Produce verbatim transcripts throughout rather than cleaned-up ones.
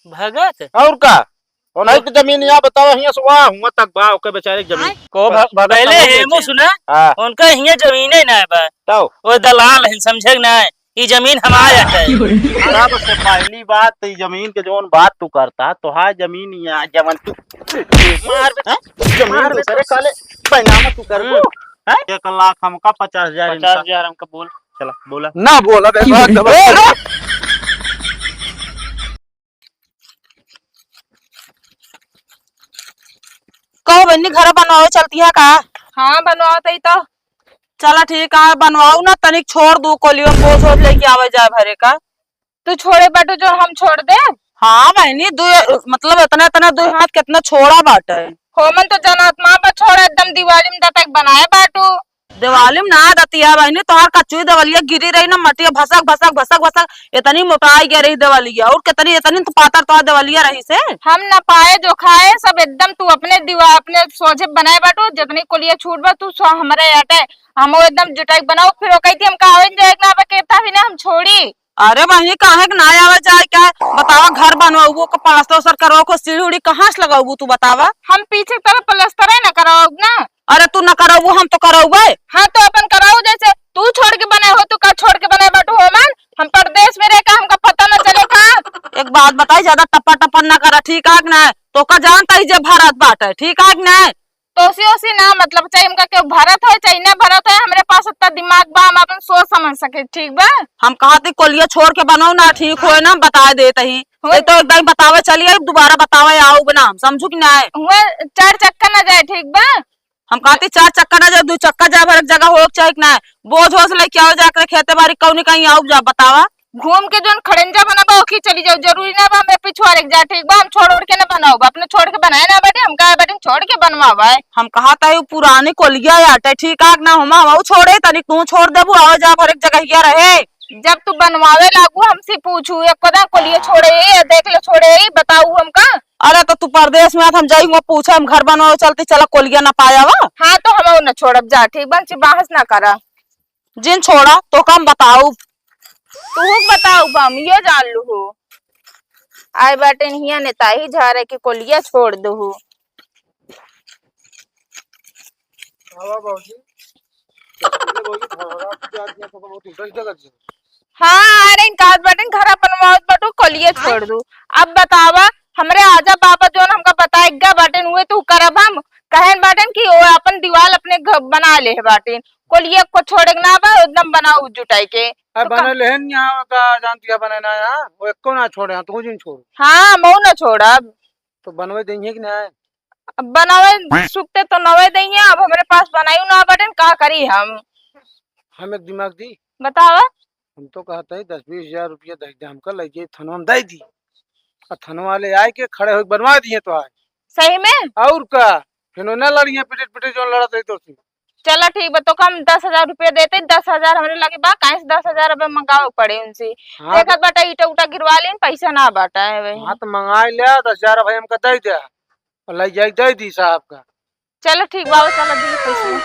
भगत? और का? उन्हीं की जमीन यहाँ बतावा, हियाँ से वहाँ हुआँ तक बा, ओके बेचारे की जमीन। को भ-, भगत पहले समझ हेमू लेते। सुना, हाँ। उनका हियाँ जमीने ना बा। तौ? वो दलाल है, समझे कि ना? ई जमीन हमार है। तब से पहली बात, ई जमीन के जौन बात तू करता, तोहार जमीन यहाँ, जवन तू मार बे। हैं? जमीन मार बे दूसरे तो। काले पैनामा तू करबो? हम्म। हैं? एक लाख हमका, पचास हजार इनका। पचास हजार हमका बोल। चला, बोला। ना बोला बे, भाग दबा। ए, रुक। कहो बहिनी, घर बनवावे चलती है का? हाँ, बनवावत ही तो। चला ठीक है, बनवाऊ ना, तनिक छोड़ दू कोलियो में बोझ होत लेके आवे जाए भरे का। तू छोड़े बाटू जो हम छोड़ दे? हाँ बहिनी, दू, मतलब इतना, इतना दू हाथ कितना छोड़ा बाटे। हो मन तो जनात माँ बा छोड़ा, एकदम दिवाली में दतक बनाए बाटू। दिवाली में ना दतिया बहिनी, तोहार कच्ची देवलिया गिरी रही ना, मटिया भसक, भसक, भसक, भसक, इतनी मोटाई गई रही देवलिया, और कितनी, इतनी तो पातर तोहार देवलिया रही से। हम ना पाए जो खाए, सब एकदम तू अपने दीवा-, अपने सोझे बनाए बाटू, जितनी कोलिया छूट बा, तू सो हमरे आटे, हम वो एकदम जुटाई बनाओ, फिर वो कहती हम का आवे जाए ना, अब केता भी ना हम छोड़ी। अरे बहिनी, काहे के ना आवे जाए, क्या बतावा, घर बनवाबू, का प्लास्टर उस्टर करवाओ, को सीढ़ी उड़ी कहाँ से लगाबू तू बतावा? हम पीछे तरफ प्लास्टर है ना कराओ ना। अरे तू ना कराऊ, हम तो कराऊ बे। हाँ तो अपन कराऊ, जैसे तू छोड़ के बनाए हो, तू का छोड़ के बनाए बाटू हो मन? हम परदेस में रह का हमका पता ना चले का? एक बात बताई, ज्यादा टप्पर टप्पर ना करा, ठीक है कि ना? तो का जानता ही जे भरत बाटे, ठीक है कि ना? तो ओसी ओसी ना मतलब, चाहे हमका केहू भरत होए, चाहे ना भरत होए, हमरे पास इतना दिमाग बा, हम अपन सोच समझ सके, ठीक बा? हम कहा थी कोलिया छोड़ के बनाऊ ना, ठीक होए ना, हम बता देत ही। हुए ये तो एक बार बतावे चलिए, दोबारा बतावे आऊ बना, हम समझू कि ना? हुए चार चक्का ना जाए, ठीक बा? हम कहती चार चक्का ना जाओ, दू चक्का जाए, हर एक जगह हो चाहे कि ना, बोझ होस लेके आओ, जाकर खेते बारी कौनी कहीं आओ जा बतावा। घूम के जोन खड़ंजा बना बा, ओकी चली जाओ, जरूरी ना बा हमें पिछुआरे के जाए, ठीक बा? हम छोड़ ओड़ के ना बनाओ, अपने छोड़ के बनाए ना बाटे, हम कहा बाटे छोड़ के बनवावा है। हम कहा ताई पुराने कोलिया आटे, ठीक है ना, हम हम छोड़े तनी तू छोड़ देबू, आओ जा हर एक जगह हिया रहे। जब तू बनवावे लागू हमसे पूछू, एक कोदा कोलिया छोड़े, ये देख ले छोड़े, ये बताऊ हमका। अरे तो तू परदेस में आत, हम जाई हुआ पूछे, हम घर बनवावे चलती, चला कोलिया ना पाया वा। हाँ तो हम ना छोड़ब जा, ठीक बा, बाहस ना करा। जिन छोड़ा तो कम बताऊ। तू बताऊ बा, हम ये जान लू हो। आए बाटे हिया नेताही झारे के कोलिया छोड़ दू। आवा बाबूजी। चलिए बाबूजी, घर वाला आपके आज यहाँ पर बहुत interest लगा जी। हाँ, अरे इनका बाटन घर बनवावत बाटू, कोलिया छोड़ दू। अब बतावा, हमरे आजा बाबा जोन हमका बताए गा बाटन, उहे तू करब हम। कहन बाटन कि वो अपन दीवाल अपने घर बना ले बाटन, कोलिया को छोड़े के ना बा, एकदम बनाऊ जुटाई के। अरे तो का बना लेहन यहाँ का, जानती है बनाना यहाँ, वो एको ना छोड़े, हाँ, तू जिन छोड़। हाँ, मऊ ना छोड़ब। तो बनवे देंगे कि ना? अब बनावे सुखते तो नवे देंगे, अब हमरे पास बनायु ना बटन, का करी हम? हम एक दिमाग दी। बतावा। हम तो कहते हैं दस बीस हजार रुपया दे दे हमका, ले जाए थनवा में दे दी। आ थनवा वाले आए के खड़े होके बनवा दिए तो आए। सही में? और का? फिर वो ना लड़िए पिटिट पिटिट जो लड़त रही तो। चला ठीक बा, तो कम दस हजार रुपया देते, दस हजार हमरे लगे बा, काहे से दस हजार अब मंगावे पड़े उनसे। हाँ, देखत बाटा ईटा उटा गिरवा लेन, पैसा ना बाटा है वही। हाँ, तो मंगाई ले, दस हजार भाई हमका दे दे, और ले जाई दे दी साहब का। चलो ठीक बा, चलो दी पैसा।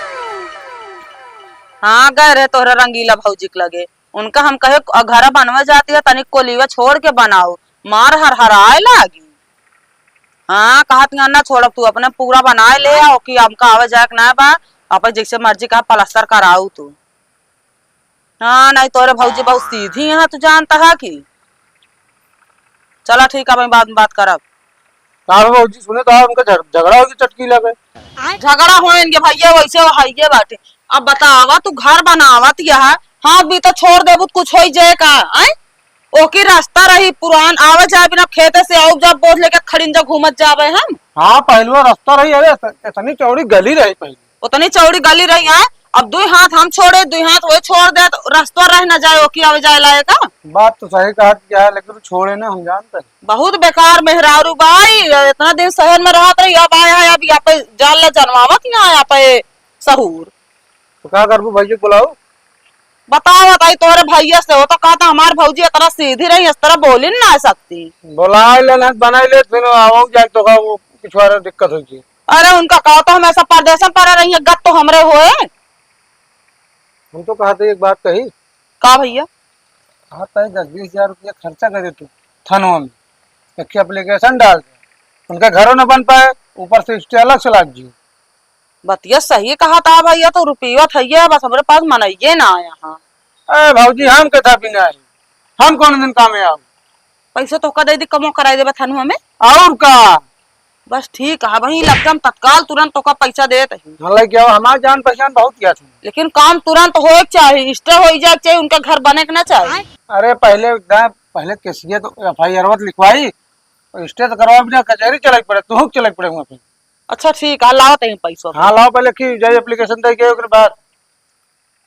हाँ, गए रहे तोहरा रंगीला भौजी के लगे, उनका हम कहे, "अ, घर बनवे जाती है, तनिक कोलिवा छोड़ के बनाओ।" मार हरहराए लागी। हाँ, कहत ना छोड़ब, तू अपने पूरा बनाए ले आओ कि हमका आवे जाए के ना बा, अपन जैसे मर्जी का प्लास्टर कराऊ तू। हाँ, नहीं तोरे भौजी बहुत सीधी हैं, तू जानता है कि। चला ठीक है, मैं बाद में बात करब। का हो भौजी, सुने तो उनका झग-, झगड़ा होगी चटकीला के। झगड़ा होएन के भैया, वैसे वो हइये बाटे। अब बतावा, तू घर बनावत यह, हाथ भी तो छोड़ देबू, कुछ होई जाए का, आय? ओकी रास्ता रही पुरान, आवे जाए बिना खेते से आउब जाब बोझ लेके खड़िन जा घूमत जाबे हम। हाँ, पहलुआ रास्ता रही, अरे, इतनी चौड़ी गली रही पहले। उतनी चौड़ी गली रही है, अब दुई हाथ हम छोड़े, दुई हाथ वो छोड़ दे, तो रास्ता रह ना जाए, ओकी आवे जाए लायक। बात तो सही कहा कि है, लेकिन तू छोड़े ना, हम जानते हैं। बहुत बेकार मेहरारू बाई, इतना दिन शहर में रहत रही, अब आया है, अब यहाँ पे जान ला जनवावत यहाँ, यहाँ पे सहूर। तो का करबू, भैया के बुलाओ? बताओ, बताई तोहरे भैया से हो तो कहता, हमार भौजी इतना सीधी रही, इस तरह बोली ना सकती। बुला ले ना, बनाई ले, फिर आओ जाए तो का वो पिछुआरे दिक्कत होई थी। अरे उनका कहो तो हम ऐसा परदेसन पड़ा रही है, गत तो हमरे होए। हम तो कहते एक बात कही। का भैया? हाँ, तय दस बीस हजार रुपया खर्चा करे तू थनवा में, एक application डाल दे, उनके घरों न बन पाए, ऊपर से stay अलग से लाग जी। बतिया सही कहा था भैया, तो रुपया थैया बस हमरे पास मनइये ना आया। हाँ। ए भौजी, हम के था बिना है, हम कौन दिन काम में आओ? पैसा तोका दे दी, कमो कराई देबा थानू हमें। और का? बस ठीक है, वहीं लग जाम तत्काल, तुरंत तोका पैसा देत ही। हाँ, लेके आओ, हमार जान पहचान बहुत किया था। लेकिन काम तुरंत होए के चाही, stay होई जाए के चाही, उनका घर बने के ना चाही। अरे पहले एकदम, पहले केसिया तो FIR वत लिखवाई, और stay तो करवा बिना कचहरी चले के पड़े, तुहू के चले के पड़े वहाँ पे। अच्छा ठीक है, लाओ तहीं पैसा। हाँ, लाओ पहले कि जाई application दे के, ओकरे बाद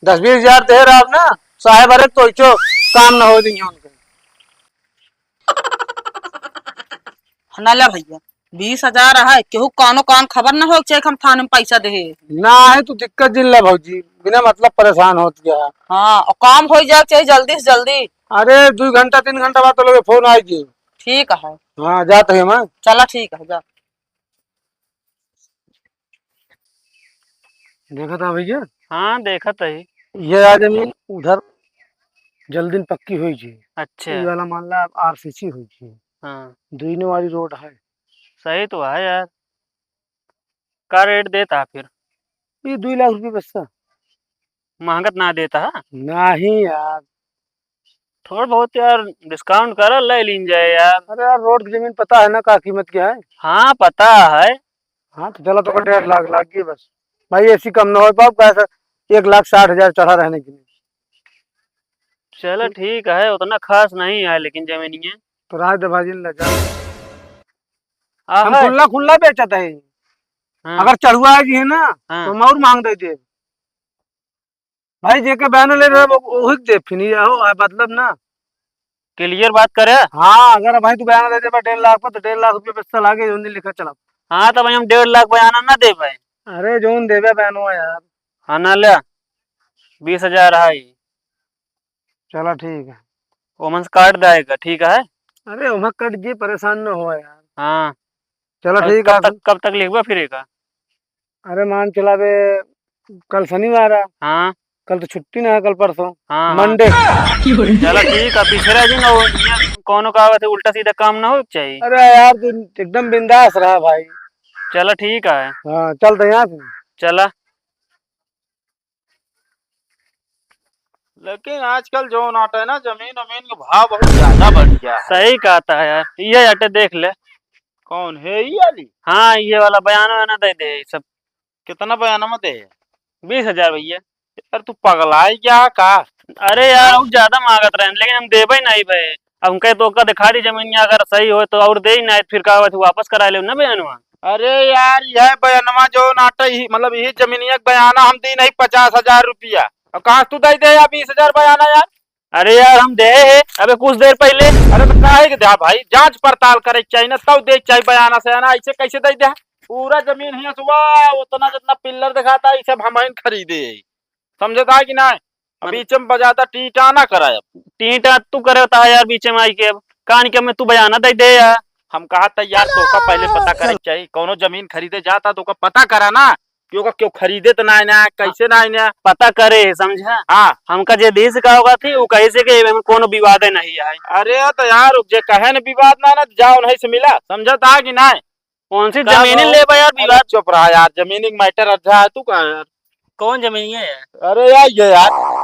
दस बीस हजार दे रहा ना, साहेब, अरे तो इचो काम ना हो दी उनके। ना ले भैया, बीस हजार है, केहू कानो कान खबर ना हो के चाही कि हम थाने में पैसा देहे। ना है, तू दिक्कत जिन ले भौजी, बिना मतलब परेशान होत गया। हाँ, और काम हो जाए के चाही जल्दी से जल्दी। अरे, दो घंटा, तीन घंटा बाद तो लोग फोन आएगी। ठीक है। हाँ, जात है हम। चला, ठीक है, जा। देखा था भैया? हाँ, देखत ही। ये आ जमीन उधर जल्दी पक्की होई जी। अच्छा। ये वाला मान ला RCC होई जी। हाँ। दुइनो वाली रोड है। सही तो है यार। का रेट देता है फिर? ये दुई लाख रुपये बस्ता। महंगा त ना देता है? नहीं यार। थोड़ा बहुत यार discount कर, ले लीन जाए यार। अरे यार, रोड की जमीन पता है ना का कीमत क्या है? हाँ, पता है। हाँ, तो चला तो डेढ़ लाख लाग गई बस। भाई, ऐसी कम ना हो पाओ, कैसे एक लाख साठ हजार चढ़ा रहने के लिए। चलो ठीक है, उतना खास नहीं है लेकिन जमीनिया। तो राज दे भाजी, ले जा। आ, हम है। खुल्ला खुल्ला बेचत है। हाँ। अगर चढ़ुआ जी है ना, हाँ। तो हम और महंग दे दे। भाई, जेके बयान ले रहे, वो, वही के दे, फिर ये हो, आ, मतलब ना। Clear बात करे। हाँ, अगर भाई तू बयान दे देबा डेढ़ लाख पर, तो डेढ़ लाख रुपये पैसा लागे, जोन दिन लिखा चला। हाँ, तो भाई, हम डेढ़ लाख बयाना ना दे पाए। अरे, जोन देबे बयानो यार। हाँ, ना ले, बीस हजार है। चला, ठीक है। ओमन से काट देगा, ठीक है? अरे, ओमा कट जी, परेशान न हो यार। हाँ। चला, और ठीक कब है। तक, कब तक लिखबा फिर एका? अरे, मान चला बे, कल शनिवार है। हाँ। कल तो छुट्टी ना है, कल परसों। हाँ, हाँ। Monday। चला, ठीक है, पिछला दिन वो, ये कौनो का आवत है, उल्टा सीधा काम ना हो चाहिए। अरे यार, तू एकदम बिंदास रहा भाई। चला, ठीक है। हाँ, चल तो यहाँ से। चला। लेकिन आजकल जौन आटे ना, जमीन उमीन के भाव बहुत ज्यादा बढ़ गया है। सही कहता है यार, ये आटे देख ले। कौन है ये वाली? हाँ, ये वाला बयान वयान दे दे, ये सब। कितना बयान में दे? बीस हजार भैया। यार, तू पगलाई क्या का? अरे यार, हाँ? और ज्यादा मांगत रहे, लेकिन हम देबे नहीं भाई। अब हम कहे तो ओका दिखा दी जमीनिया, अगर सही होए तो और दे ही नहीं, फिर का होए तो वापस करा ले ना बयानवा। अरे यार, यह बयानवा जो नाटे ही, मतलब यही जमीनिया के बयाना हम दी नहीं पचास हजार रुपया, और कहाँ से तू दे दे यार बीस हजार बयाना यार? अरे यार, हम दे है अबे कुछ देर पहले। अरे तो काहे के दे भाई, जांच पड़ताल करे के चाहिए ना, तब दे के चाहिए बयाना से ना, ऐसे कैसे दे दे? पूरा जमीन हियां से हुआ, उतना जितना पिल्लर दिखाता है, ये सब हम खरीदे है। समझता है कि ना? अब मत- बीच में बजाता टीटा ना कराए अब। टीटा तू करे होता है यार, बीच में आई के अब कान के में तू बयाना दे दे यार। हम कहा था यार, तोका पहले पता करे के चाहिए, कौनो जमीन खरीदे जाता तो ओका पता करा ना कि ओका क्यों खरीदे तो ना, ना कैसे ना, ना। पता करे, समझा? हाँ। हमका जे दी से का होगा थी, वो कहे से कि एमे कोनो विवाद नहीं है। अरे तो यार, जे कहे न विवाद ना, ना जाओ नहीं से मिला, समझता है कि ना? कौन सी का जमीन हो? ले बा यार, अरे विवाद? चुप रहा यार, जमीन एक मैटर अरझा है, तू कहाँ यार? कौन जमीन है यार? अरे यार, ये यार।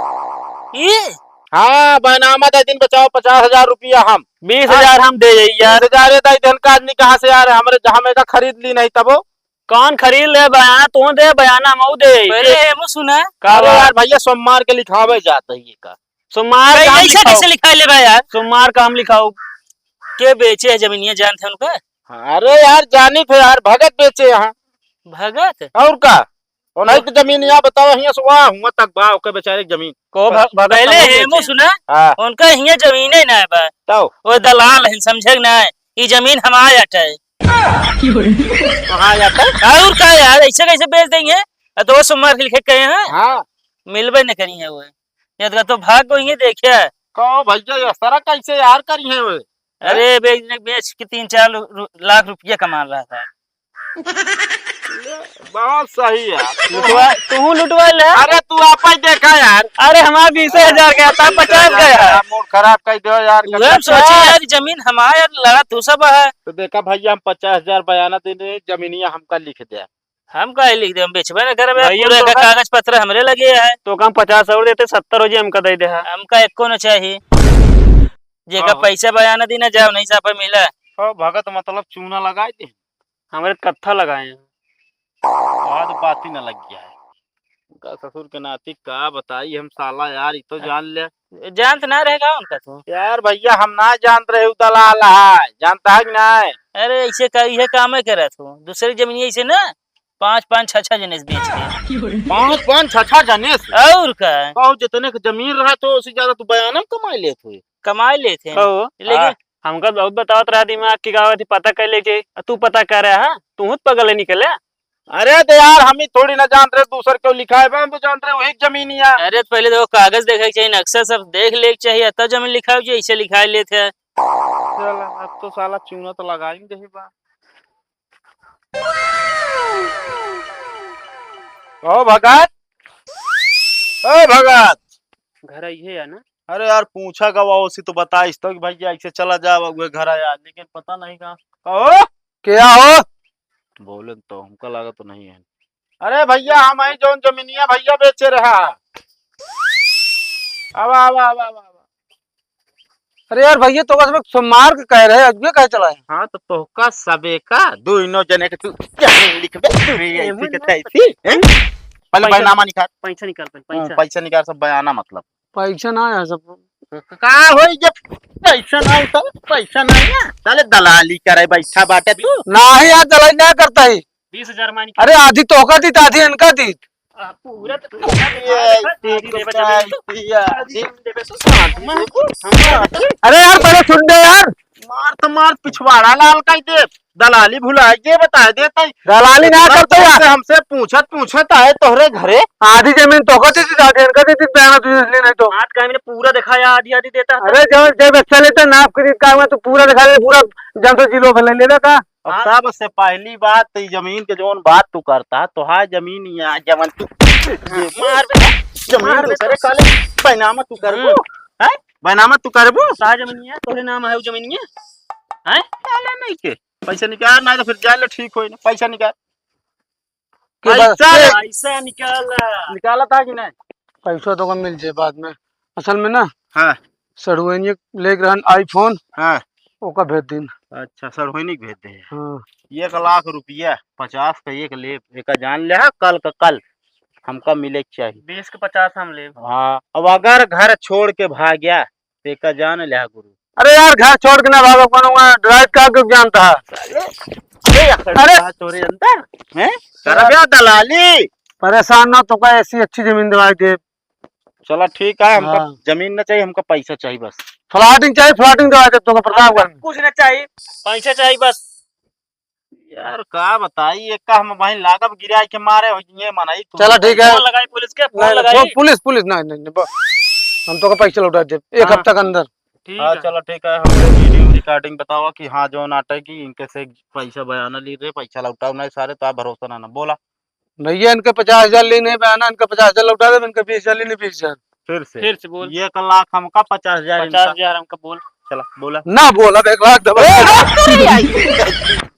ये? हाँ, बैनामा दे दिन बचाओ पचास हजार रुपया हम। बीस हजार हाँ। हम दे जाई यार। बीस हजार ये दे दिन का आदमी कहाँ से यार? हमरे, हम एका खरीद ली नहीं तबो। कौन खरीद ले बयाना? तू दे बयाना, मऊ दे। पहले ये मु सुना। का अरे बात? यार भैया, सोमवार के लिखावे जात है ये का। सोमवार का हम ऐसे लिखाओ। कैसे लिखा ले बा यार? सोमवार का हम लिखाओ। के बेचे है जमीनिया, जानते हैं उनको? हाँ, अरे यार, जानी थे यार, भगत बेचे यहाँ। भगत? और का? और नहीं तो जमीन यहाँ बताओ, हियाँ से वहाँ हुआ तक बा, ओके बेचारे की जमीन। को भ-, भगत पहले का हेमू बेचे। सुना, हाँ। उनका हियाँ जमीन ही ना बा। तब? वो दलाल है, समझे कि ना? ये जमीन हमारे अट है। कहाँ जाता है? और का यार, ऐसे कैसे बेच देंगे? आ तो वो सोमवार के लिखे कहे हैं। हाँ। मिलबे न करी है वो। ये तो, तो भाग को ये देखिए। कहो भैया, ये सारा कैसे यार करी है वो? अरे, बेच, बेच के तीन चार रु-, लाख रुपया कमा रहा था। बहुत सही है। लुटवा, तू लुटवा ले। अरे तू आप ही देखा यार। अरे हमार बीसे हजार गया था, पचास गया। यार, मूड खराब कर दो यार। उहे हम सोचे यार, जमीन हमार यार, लड़ा तू सब है। तो देखा भैया, हम पचास हजार बयाना देने, जमीनिया हमका लिख दे। हम काहे लिख दे, हम बेचबे न करबे, भैया, पूरा तो का का कागज पत्र हमरे लगे है। तो का हम पचास और देते, सत्तर हो जी हमका दे दे है। हमका एको न चाही। जेका हाँ। पैसा बयाना दी ना जाओ, नहीं साफा मिला। हाँ, भगत मतलब चूना लगाई दे। हमरे कत्था लगाए हैं। आज बात ही ना लग गया है। उनका ससुर के नाती का बताई हम साला यार, ई तो जान ले। जानत ना रहेगा उनका तू। यार भैया हम ना जानत रहे उ दलाल है, जानता है कि नहीं? अरे ऐसे का, इहे काम है करत हो, दूसरे की जमीन ऐसे ना पाँच पाँच छह छह जने से बेच के। पाँच पाँच छह छह जने से? और का? कहो जितने के जमीन रहा तो उससे ज्यादा तू बयानम कमाई लेत हो। कमाई लेत हैं। कहो। लेकिन हाँ। हमका बहुत बतावत रहा दिमाग की गावत ही पता कर लेके, आ तू पता कर रहा है, तू हूँ पगल निकले। अरे तो यार हम ही थोड़ी ना जानत रहे दूसर क्यों लिखा है, हम तो जानत रहे वही जमीन ही है। अरे तो पहले देखो कागज देखे के चाहिए, नक्शा सब देख ले के चाहिए, तब जमीन लिखा हो जी, ऐसे लिखा लेत है। चल अब तो साला चूना तो लगाई दे बा। ओ भगत, ओ भगत। घर आई है या ना? अरे यार पूछा गवा उसी तो बताइस तो कि भैया ऐसे चला जावा हुए घर आया, लेकिन पता नहीं कहाँ। कहो क्या हो? बोले तो हमका लगा तो नहीं है। अरे भैया हम आई जौन जमीनिया भैया बेचे रहा। अब अब अब अब अब। अरे यार भैया तो बस सोमवार के कह रहे, अजुए कहे चला है। हाँ तो तोहका सबे का दोनों जने के तू जमीन लिखबे, तू रे ए, ऐसी के तैसी, हैं? पहले पैसा, बैनामा निकाल। पैसा निकाल, पैसा। हाँ, पैसा निकाल, सब बयाना मतलब। पैसा ना है सब। का होई जब पैसा ना है तो पैसा ना है, साले दलाली करे बैठा बाटे तू। नाही यार, दलाली ना करता ही। बीस हजार मानी। अरे आधी तोहका दी, आधी इनका दी। आ, पूरा तो तोहका दी, ये आधी देबे, आधी देबे, आधी देबे, तो आधी देबे, तो आधी देबे। अरे यार पहले सुन दे यार। मार तो मार पिछवाड़ा लाल कर दे। दलाली भुला के बता देता है। दलाली ना इतना करता यार। तुमसे हमसे पूछत पूछत आए तोहरे घरे। आधी जमीन तोहका दी, आधी इनका दी, बयाना तुझे इसलिए नहीं तो। आज का हमने पूरा दिखाया, आधी आधी देता। अरे जब जब अच्छा लेता नाप करी का हुआ तो पूरा दिखा दे, पूरा जब तो जिलो भले लेता का। अब हाँ। सबसे पहली बात तो ई जमीन के जौन बात तू करता, तोहार जमीन या जवन तू मार बे, जमीन मार बे दूसरे तो। काले बैनामा तू करबू, हम्म। हैं? बैनामा तू करबू? तोहार जमीन या, तोहरे नाम है वो जमीन या? हैं? साला नहीं के। पैसा निकाल, नहीं तो फिर जान ले ठीक होई ना। पैसा निकाल। के बा-, पैसा, के पैसा निकाल। निकाला था कि नहीं? पैसा तो का मिल जाए बाद में। असल में ना, हाँ। सड़ुआइनिया लेके रहन iPhone, हाँ। ओका भेज दिन। अच्छा, सड़ुआइनी के भेज दे। हाँ। एक लाख रुपया, पचास का एक लेब, एका जान ले, हाँ, कल का कल हमका मिले के चाहिए। बीस के पचास हम लेब। हाँ, अब अगर घर छोड़ के भाग गया, तो एका जान ले, हाँ, गुरु। अरे यार, घर छोड़ के ना भागो, कोनो वहाँ डराइव का के जानता है? अरे, अरे, अरे। तोरे अंदर, हैं? अरे। करबे दलाली। परेशान ना, तोका ऐसी अच्छी जमीन दिवाई दे। चला ठीक है, हमका हाँ। जमीन ना चाहिए, हमका पैसा चाहिए बस। फ्लैटिंग चाहिए, फ्लैटिंग दिवाई दे तोका प्रतापगढ़ में। कुछ ना चाहिए, पैसा चाहिए बस। यार का बताई, एक का हम वहीं लागब गिराए के मारे हो ये मनाई तू। चला ठीक है। फोन लगाई पुलिस के, फोन नहीं, नहीं, लगाई। फोन, पुलिस, पुलिस, नहीं, नहीं, नहीं, बस। हम तोका पैसा लौटा देब एक हाँ। हफ्ता के अंदर। ठीक हाँ, है। चलो ठीक है, हमरे वीडियो रिकॉर्डिंग बतावा कि हाँ, जो नाटक की इनके से पैसा बयाना ली रहे, पैसा लौटाओ नहीं सारे, तो आप भरोसा ना, ना बोला। भैया, इनके पचास हजार लेने हैं बयाना, इनका पचास हजार लौटा देब, इनका बीस हजार लेने, बीस हजार। फिर से। फिर से बोल। एक लाख हमका, पचास हजार इनका। पचास हजार हमका बोल। चला, बोला। ना बोला, एक लाख दबा। ए,